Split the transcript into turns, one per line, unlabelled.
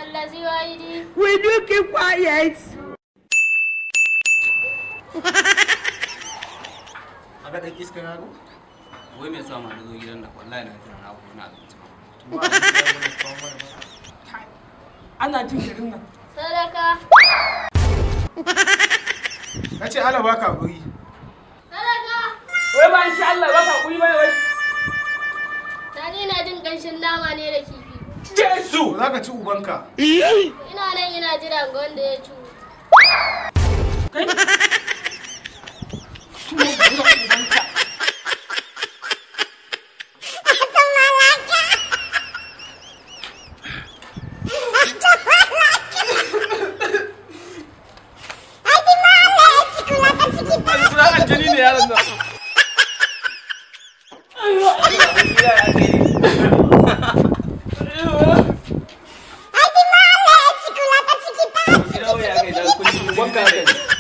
Allazi wahidi.
Will you keep quiet?
A ga ɗan iska yaro?
Wai me yasa ma na zo gidan nan, wallahi na jira na ko na abinci ma.
Ana jin garin nan.
Sadaka.
Na ce Allah baka hakuri.
Sadaka.
Wai ba insha Allah baka hakuri bane wai.
Tani na jin ƙanshin nama ne da kifi.
Jesu!
Za ka ci ubanka.
Ina nan ina jira ga wanda ya ci.
Kai? Tuwo ubanka.
Aljani ne yaron nan. Ubanka.